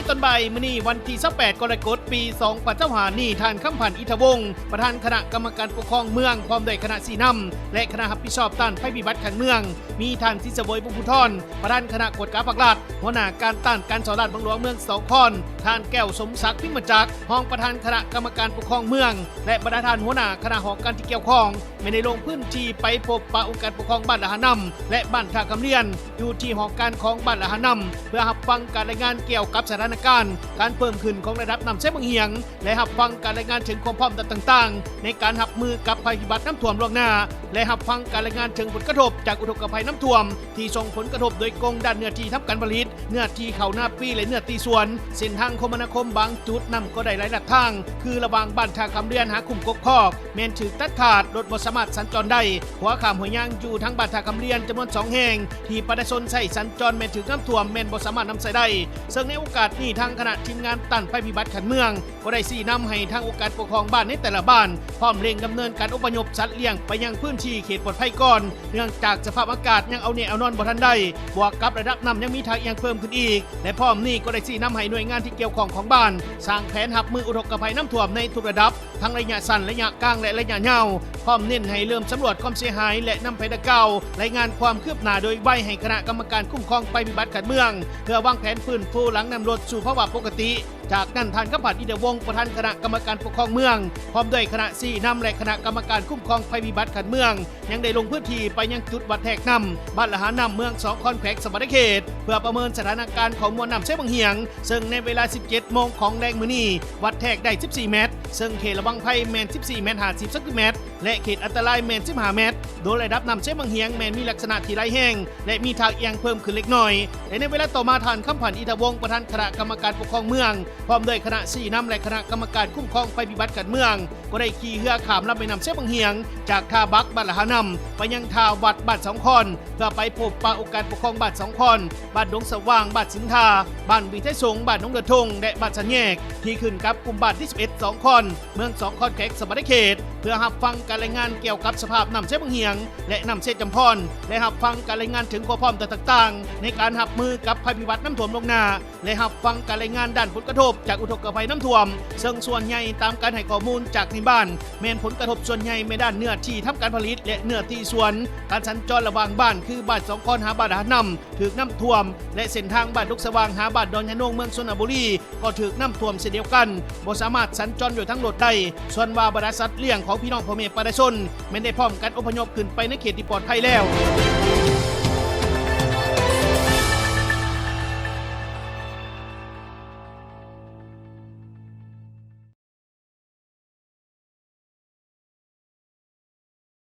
ຕອນບ່າຍມື້ນີ້ ວັນທີຊາວແປດ ກໍລະກົດ ປີສອງພັນຊາວຫ້ານີ້ ທ່ານ ຄຳພັນ ອິດຖະວົງ ປະທານຄະນະກຳມະການປົກຄອງເມືອງ ພ້ອມດ້ວຍຄະນະຊີ້ນຳ ແລະ ຄະນະຮັບຜິດຊອບດ້ານໄພພິບັດຂັ້ນເມືອງ, ມີທ່ານ ສິດສະເຫວີຍ ວົງພູທອນ ປະທານຄະນະກວດກາພາກລັດ, ຫົວໜ້າການຕ້ານການສໍ້ລາດບັງຫຼວງເມືອງສອງຄອນ, ທ່ານ ແກ້ວ ສົມສັກ ພິມມະຈັກ ຮອງປະທານຄະນະກຳມະການປົກຄອງເມືອງ ແລະ ບັນດາທ່ານຫົວໜ້າຄະນະຫ້ອງການທີ່ກ່ຽວຂ້ອງ ແມ່ນໄດ້ລົງພື້ນທີ່ໄປພົບປະອົງການປົກຄອງບ້ານລະຫານຳ ແລະ ບ້ານທ່າຄຳລຽນ ຢູ່ທີ່ຫ້ອງການຂອງບ້ານລະຫານຳ ເພື່ອຮັບຟັງການລາຍງານກ່ຽວກັບສະຖານະການການເພີ່ມຂຶ້ນຂອງລະດັບນ້ຳເຊບັ້ງຫຽງ ແລະ ຮັບຟັງການລາຍງານເຖິງຄວາມພ້ອມດ້ານຕ່າງໆ ໃນການຮັບມືກັບໄພພິບັດນ້ຳຖ້ວມລ່ວງໜ້າ ແລະ ຮັບຟັງການລາຍງານເຖິງຜົນກະທົບຈາກອຸທົກກະໄພນ້ຳຖ້ວມ ທີ່ສົ່ງຜົນກະທົບໂດຍກົງດ້ານເນື້ອທີ່ທຳການຜະລິດ, ເນື້ອທີ່ເຂົ້ານາປີ ແລະ ເນື້ອທີ່ສວນ, ເສັ້ນທາງຄົມມະນາຄົມບາງຈຸດນ້ຳກໍໄດ້ໄຫຼລັດທາງ ຄືລະຫວ່າງບ້ານທ່າຄຳລຽນຫາຄຸ້ມກົກຄອກ ແມ່ນຖືກຕັດຂາດ, ລົດບໍ່ສາມາດສັນຈອນໄດ້. ຂົວຂ້າມຫ້ວຍຍາງຢູ່ທາງບ້ານທ່າຄຳລຽນຈຳນວນສອງແຫ່ງ ທີ່ປະຊາຊົນໃຊ້ສັນຈອນແມ່ນຖືກນ້ຳຖ້ວມ ແມ່ນບໍ່ສາມາດນຳໃຊ້ໄດ້. ເຊິ່ງໃນໂອກາດນີ້ ທາງຄະນະທີມງານຕ້ານໄພພິບັດຂັ້ນເມືອງ ກໍໄດ້ຊີ້ນຳໃຫ້ທາງອົງການປົກຄອງບ້ານໃນແຕ່ລະບ້ານ ພ້ອມເລັ່ງດຳເນີນການອົບພະຍົບສັດລ້ຽງໄປຍັງພື້ນທີ່ເຂດປອດໄພກ່ອນ ເນື່ອງຈາກສະພາບອາກາດຍັງເອົາແນ່ເອົານອນບໍ່ທັນໄດ້, ບວກກັບລະດັບນ້ຳຍັງມີທ່າອ່ຽງເພີ່ມຂຶ້ນອີກ ແລະ ພ້ອມນີ້ກໍໄດ້ຊີ້ນຳໃຫ້ໜ່ວຍງານທີ່ກ່ຽວຂ້ອງຂອງບ້ານ ສ້າງແຜນຮັບມືອຸທົກກະໄພນ້ຳຖ້ວມໃນທຸກລະດັບ ທັງໄລຍະສັ້ນ, ໄລຍະກາງ ແລະ ໄລຍະຍາວ, ພ້ອມເນັ້ນໃຫ້ເລີ່ມສຳຫຼວດຄວາມເສຍຫາຍ ແລະ ນຳແຜນດັ່ງກ່າວລາຍງານຄວາມຄືບໜ້າໂດຍໄວໃຫ້ຄະນະກຳມະການຄຸ້ມຄອງໄພພິບັດຂັ້ນເມືອງ ເພື່ອວາງແຜນຟື້ນຟູຫຼັງນ້ຳລົດສູ່ພາວະປົກກະຕິ. ຈາກນັ້ນ ທ່ານ ຄຳພັນ ອິດຖະວົງ ປະທານຄະນະກຳມະການປົກຄອງເມືອງ ພ້ອມດ້ວຍຄະນະຊີ້ນຳ ແລະ ຄະນະກຳມະການຄຸ້ມຄອງໄພພິບັດຂັ້ນເມືອງ ຍັງໄດ້ລົງພື້ນທີ່ໄປຍັງຈຸດວັດແທກນ້ຳ ບ້ານລະຫານຳ ເມືອງສອງຄອນ ແຂວງສະຫວັນນະເຂດ ເພື່ອປະເມີນສະຖານະການຂອງມວນນ້ຳເຊບັ້ງຫຽງ ເຊິ່ງໃນເວລາສິບເຈັດໂມງຂອງແລງມື້ນີ້ ວັດແທກໄດ້ສິບສີ່ແມັດ ເຊິ່ງເຂດລະວັງໄພແມ່ນສິບສີ່ແມັດຫ້າສິບຊັງຕີແມັດ ແລະ ເຂດອັນຕະລາຍແມ່ນສິບຫ້າແມັດ ໂດຍລະດັບນ້ຳເຊບັ້ງຫຽງແມ່ນມີລັກສະນະທີ່ໄຫຼແຮງ ແລະ ມີທ່າອ່ຽງເພີ່ມຂຶ້ນເລັກນ້ອຍ. ແລະ ໃນເວລາຕໍ່ມາ ທ່ານ ຄຳພັນ ອິດຖະວົງ ປະທານຄະນະກຳມະການປົກຄອງເມືອງ ພ້ອມດ້ວຍຄະນະຊີ້ນຳ ແລະ ຄະນະກຳມະການຄຸ້ມຄອງໄພພິບັດຂັ້ນເມືອງ ກໍໄດ້ຂີ່ເຮືອຂ້າມລຳແມ່ນ້ຳເຊບັ້ງຫຽງ ຈາກທ່າບັກບ້ານລະຫານຳ ໄປຍັງທ່າວັດບ້ານສອງຄອນ ເພື່ອໄປພົບປະອົງການປົກຄອງບ້ານສອງຄອນ, ບ້ານດົງສະຫວ່າງ, ບ້ານສິງທາ, ບ້ານວິໄທສົງ, ບ້ານໜອງເດືອທົ່ງ ແລະ ບ້ານສັນແຍກ ທີ່ຂຶ້ນກັບກຸ່ມບ້ານທີສິບເອັດ ສອງຄອນ ເມືອງສອງຄອນ ແຂວງສະຫວັນນະເຂດ ເພື່ອຮັບຟັງການລາຍງານກ່ຽວກັບສະພາບນ້ຳເຊບັ້ງຫຽງ ແລະ ນ້ຳເຊຈຳພອນ ແລະ ຮັບຟັງການລາຍງານເຖິງຂໍ້ພ້ອມຕ່າງໆ ໃນການຮັບມືກັບໄພພິບັດນ້ຳຖ້ວມລ່ວງໜ້າ ແລະ ຮັບຟັງການລາຍງານດ້ານຜົນກະທົບຈາກອຸທົກກະໄພນ້ຳຖ້ວມ, ເຊິ່ງສ່ວນໃຫຍ່ຕາມການໃຫ້ຂໍ້ມູນຈາກໃນບ້ານ ແມ່ນຜົນກະທົບສ່ວນໃຫຍ່ແມ່ນດ້ານເນື້ອທີ່ທຳການຜະລິດ ແລະ ເນື້ອທີ່ສວນ, ການສັນຈອນລະຫວ່າງບ້ານ ຄືບ້ານສອງຄອນຫາບ້ານລະຫານຳ ຖືກນ້ຳຖ້ວມ ແລະ ເສັ້ນທາງບ້ານດົງສະຫວ່າງຫາບ້ານດອນຍານົງ ເມືອງຊົນນະບູລີ ກໍຖືກນ້ຳຖ້ວມເຊັ່ນດຽວກັນ, ບໍ່ສາມາດສັນຈອນດ້ວຍທາງລົດໄດ້. ສ່ວນວ່າບັນດາສັດລ້ຽງຂອງພີ່ນ້ອງພໍ່ແມ່ປະຊາຊົນ ແມ່ນໄດ້ພ້ອມກັນອົບພະຍົບຂຶ້ນໄປໃນເຂດທີ່ປອດໄພແລ້ວ.